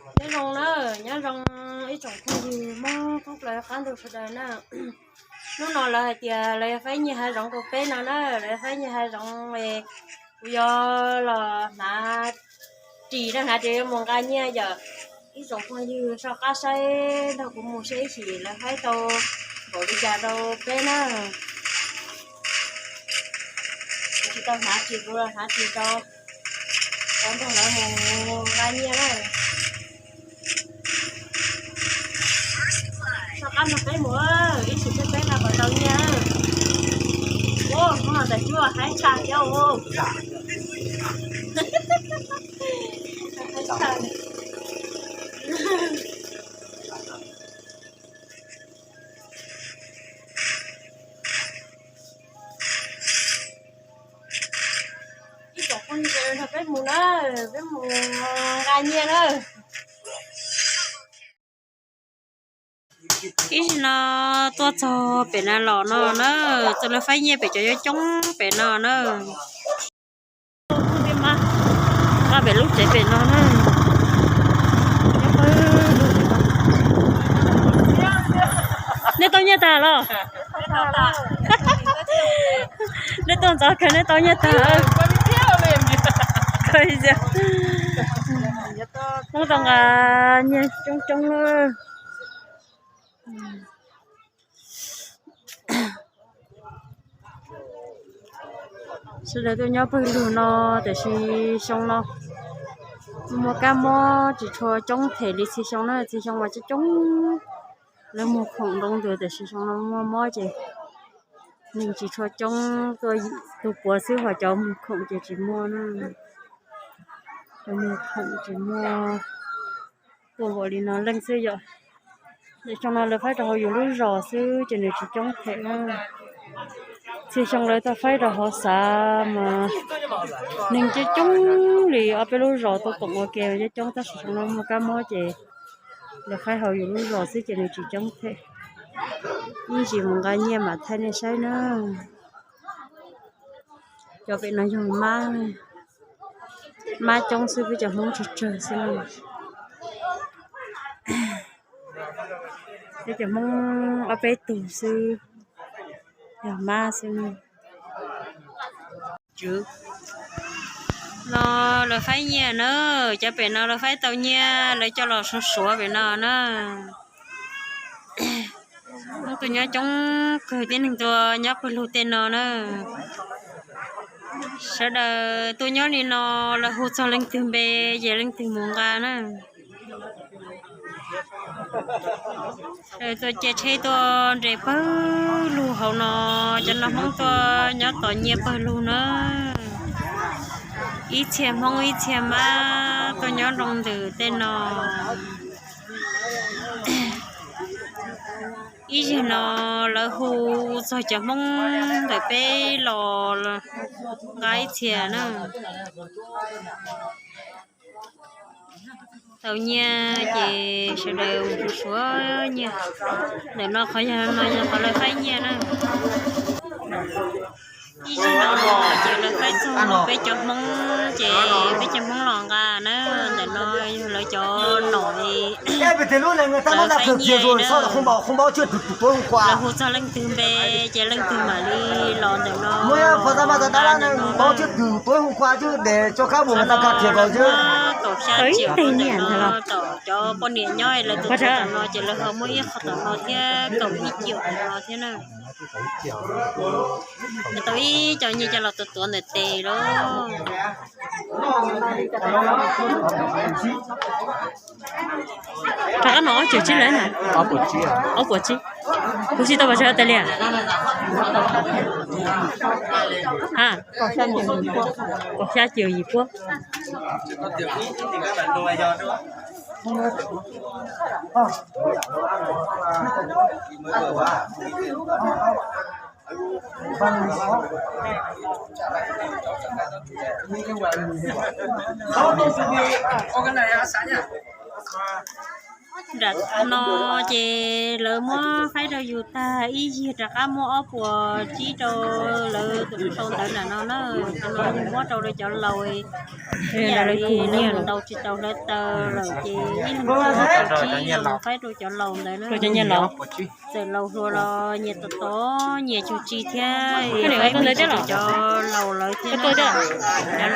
Nyob zoo na, nyob zoo ib tsoom phooj ywg Hmoob thoob plaws qab ntuj sawv daws na. Hnub no lawv hais tias lawv yuav faib nyiaj hav zoov rau peb no na, lawv yuav faib nyiaj hav zoov es kuv yuav los hnav ris na, hnav ris yuav mus nqa nyiaj yom. Ib tsoom phooj ywg soj qab saib nrog kuv mus seb ib sim lawv faib tau npaum li cas rau peb na. Kuv tsis tau hnav ris, kuv los hnav ris rau, rau nrog lawv mus nqa nyiaj na. Soj qab nrog peb mus, ib sim peb peb nqa kom tau nyiaj. Ua, hnub no ntawm cuaj haib tshaj thiab. Ib tsoom phooj ywg nrog peb mus na, peb mus nqa nyiaj na. Ib zaug no tuaj txog pem no los no na, txog lawv faib nyiaj pem cov coob coob pem no na. Nqa pem lub tsev pem no na. Nej tau nyiaj tag los? Nej tuaj ntxov kawg, nej tau nyiaj tag. Hmoob tau nqa nyiaj coob coob lawm. Sawv daws tuaj nyob pawg lug no, tiam sis xyoo no muaj kab mob tsis tshua coob them li txhia xyoo na, txhia xyoo mas coob coob. Lawv muag khoom nroo ntws, tiam sis xyoo no muaj mob ces neeg tsis tshua coob, tuaj tus puav xwb, ho cov muag khoom ces tsis muaj na. Cov muag khoom tsis muaj tuaj npaum li no leej xwb yom. Xyoo no lawv faib rau hauv yus lub zos xwb ces nws tsis coob them na. Txhia xyoo lawv tau faib rau hauv xav mas neeg coob coob li ob peb lub zos tuaj koom ua ke coob coob, tab sis xyoo no muaj kab mob ces lawv faib hauv yus lub zos xwb ces nws tsis coob them. Ib ntsis mus nqa nyiaj mam thaij nej saib na. Cov pem no yog mab, mab coob xwb, peb cov Hmoob tsawg tsawg xwb. Peb cov Hmoob ob peb tug xwb, yog mab xwb. No lawv faib nyiaj na, cov pem no lawv faib tau nyiaj lawv coj los suav suav pem no na. Hmoob tuaj nyob coob kawg, tib neeg tuaj nyob pawg lug tej no na. Sawv daws tuaj nyob li no, lawv hu txog leej twg npe ces leej twg mus nqa na. Tuaj caij tsheb tuaj nres pawg lug hauv no, cov no Hmoob tuaj nyob tos nyiaj pawg lug na. Ib txhia Hmoob ib txhia mab tuaj nyob nroo ntws tej no. Ib zaug no lawv hu txog cov Hmoob ntawm peb los nqa ib txhia na. Tau nyiaj ces sawv daws suav suav nyiaj. Ntawm no qhov yog no yog qhov lawv faib nyiaj na. Ib zaug no ces lawv faib txog peb cov Hmoob ces peb cov Hmoob los nqa na. Ntawm no yog lawv cov nom, lawv faib nyiaj na. Lawv hu txog leej twg npe ces leej twg mam li los ntawm no. Kaum xya ciam ntawm no, tom cov poj niam nyob lawv tus tom no ces lawv ho muab ib qho tom no thiab, kaum ib ciam no thiab na. Tau ib co nyiaj coj los tuav tuav ntawm tes lauj. Rov qab no ob txhiab tsib lawm na. Ob puas tsib. Kuv tsis tau pas tsawg tas li. Ha, kaum xya ciam yim puab. Nram no ces lawv muab faib rau yus tag ib yig rov qab muab ob puas tsib rau lawv tus sau ntawv nram no na. Cov no yog muab rau rau cov laus, ib yam li lawv mus ntaus tsis tau hlawv taws lawm ces ib leeg muab ob puas tsib los faib rau cov laus ntawd na. Txawm laus hluas los nyias tos tos, nyias cug tsis thiab, faib me ntsis rau cov laus lawv thiab. Cov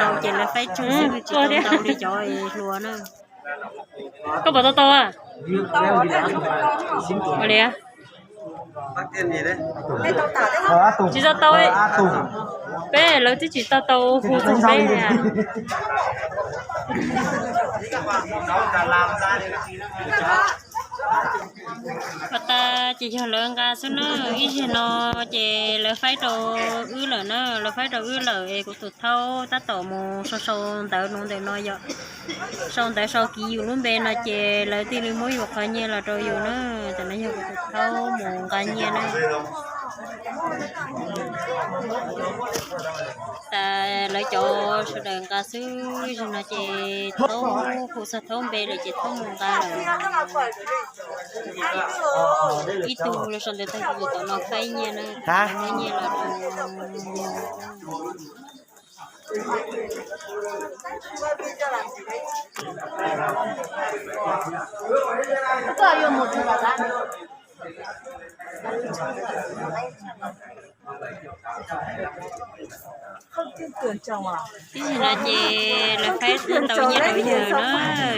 laus ces lawv faib tsawg xwb, tsis tau ntau li cov hluas na. Koj puas tau tau a? Ua li, tsis tau tau. Peb lawv twb tsis tau tau hu txog peb. Pas tas ces yog lawv nqa xwb na, ib zaug no ces lawv faib rau wb lawm na, lawv faib rau wb lawm es kuv tus thaub tab tom mus sau sau ntawv no ntawm no yom. Sau ntawv sau kiv yus lub npe no ces lawv thiaj li muab yus qhov nyiaj los rau yus na. Tam no yog kuv tus thaub mus nqa nyiaj na. Tas lawv cov sawv daws nqa xwb, zaum no ces thaub hu txog thaub npe lawm ces thaub mus nqa lawm. Ib tug los sau ntawv tag kuv tus tom no faib nyiaj na, muab nyiaj los rau. Tib si no ces lawv faib tau nyiaj rau yawg na,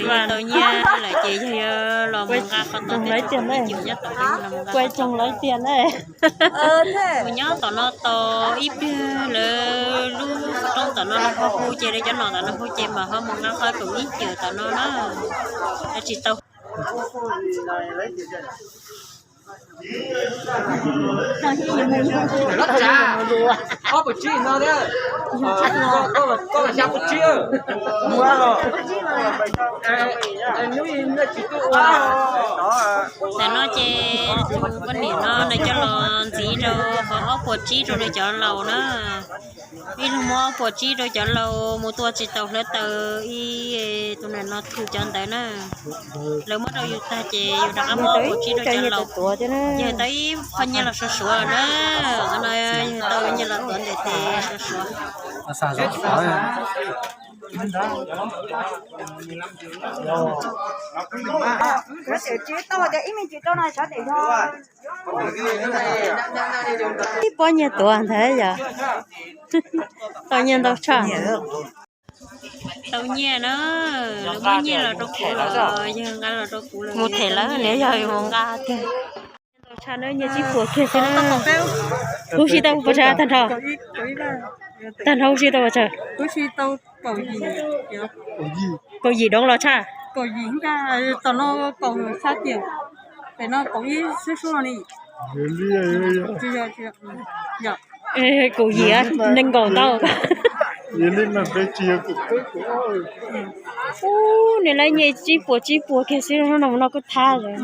yawg tau nyiaj lawm ces yawg yuav los mus nqa qhov tom tej ib cuam nyob tom, los mus nqa qhov tom. Mus nyob tom no tos ib pliag lawv lub xov tooj tom no los ho hu ces lawv cov nom tom no hu ces mam ho mus nqa qhov kaum ib cuam tom no na. Lawv tsis tau. Tam no ces tus poj niam no nws coj los ntxiv rau qhov ob puas tsib rau nws cov laus na. Ib leeg muab ob puas tsib rau cov laus mus tua tsis tau hlawv taws, ib tus nam no tus cov ntawd na. Lawv muab rau yus tag ces yus rov qab muab ob puas tsib rau cov laus. Yawg tau ib qho nyiaj los suav suav na. Qhov no yawg tau nyiaj los tuav ntes tes suav suav. Ib pob nyiaj tuav ntag yog. Tau nyiaj ntau tshaj. Tau nyiaj na, lawv muab nyiaj los rau kuv los yawg nqa los rau kuv los mus them lawv, nws yog mus nqa tiag. Ntau tshaj na, nyiaj tsib puas kiag xwb na. Huv si tau puas tsawg tag nrho? Tag nrho huv si tau puas tsawg? Kaum yim doo los tshaj? Kaum yim nees nkaum ntau. Ub, nws lawv nyiaj tsib puas tsib puas kiag xwb, hnub no mus no kuj thab lawm.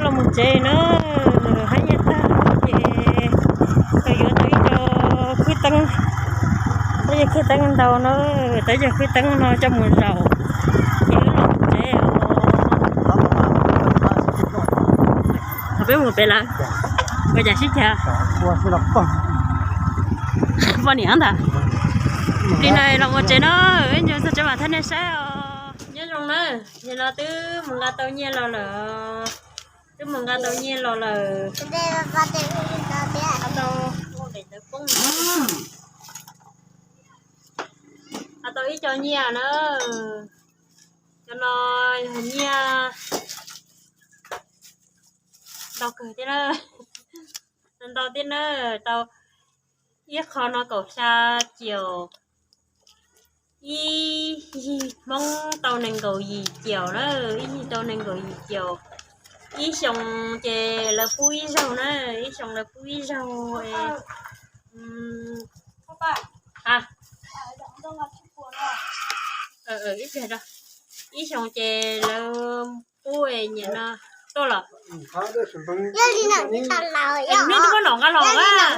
Los mus tsev na, hab nyiaj tag ces tau yuav tau ib co khwb teeb, tau ib co khwb teeb ntau na, tau ib co khwb teeb no coj mus zaum ces wb los tsev os. Peb mus pem lawm, ua cas sib cag poj niam ntag. Li no los mus tsev na, ib ntsis txog tsev mam thaij nej saib os. Nyob zoo na, nim no twb mus nqa tau nyiaj los lawm, twb mus nqa tau nyiaj los lawm. Nqa tau ib co nyiaj na, cov no yog nyiaj ntau kawg thiab na, ntau thiab na, tau ib qho no kaum xya caum, ib yig Hmoob tau nees nkaum yim caum na, ib yig tau nees nkaum yim caum. Ib xyoos ces lawv pub ib zaug na, ib xyoos lawv pub ib zaug. Ib xyoos ces lawv pub nyiam no tuaj los. Nej twb muab nom nqa los a.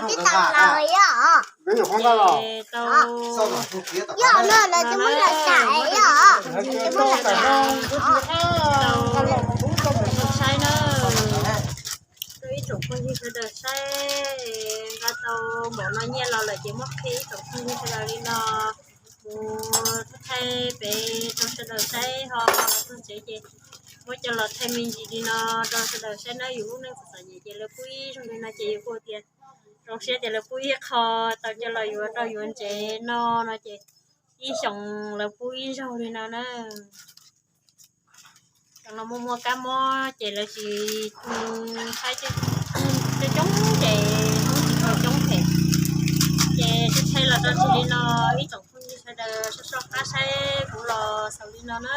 Tau Ib tsoom phooj ywg sawv daws saib na, rau ib tsoom phooj ywg sawv daws saib, nqa tau npaum no nyiaj los lawm ces muab qhia ib tsoom phooj ywg sawv daws li no, mus thaij pem rau sawv daws saib ho, txog tsev ces muab coj los thaij me ntsis li no rau sawv daws saib na. Yus lub neej txom txom nyem ces lawv pub ib zaug li no ces yus kuj tias zoo siab tias lawv pub ib qho tau coj los yuav rau yuav ntsev no no ces ib xyoos lawv pub ib zaug li no na. Cov no muaj muaj kab mob ces lawv tsis thaij coob coob ces hnub tsis tau coob phem. Ces thaij los rau txog li no, ib tsoom phooj ywg sawv daws soj soj qab saib kuv los xaus li no na.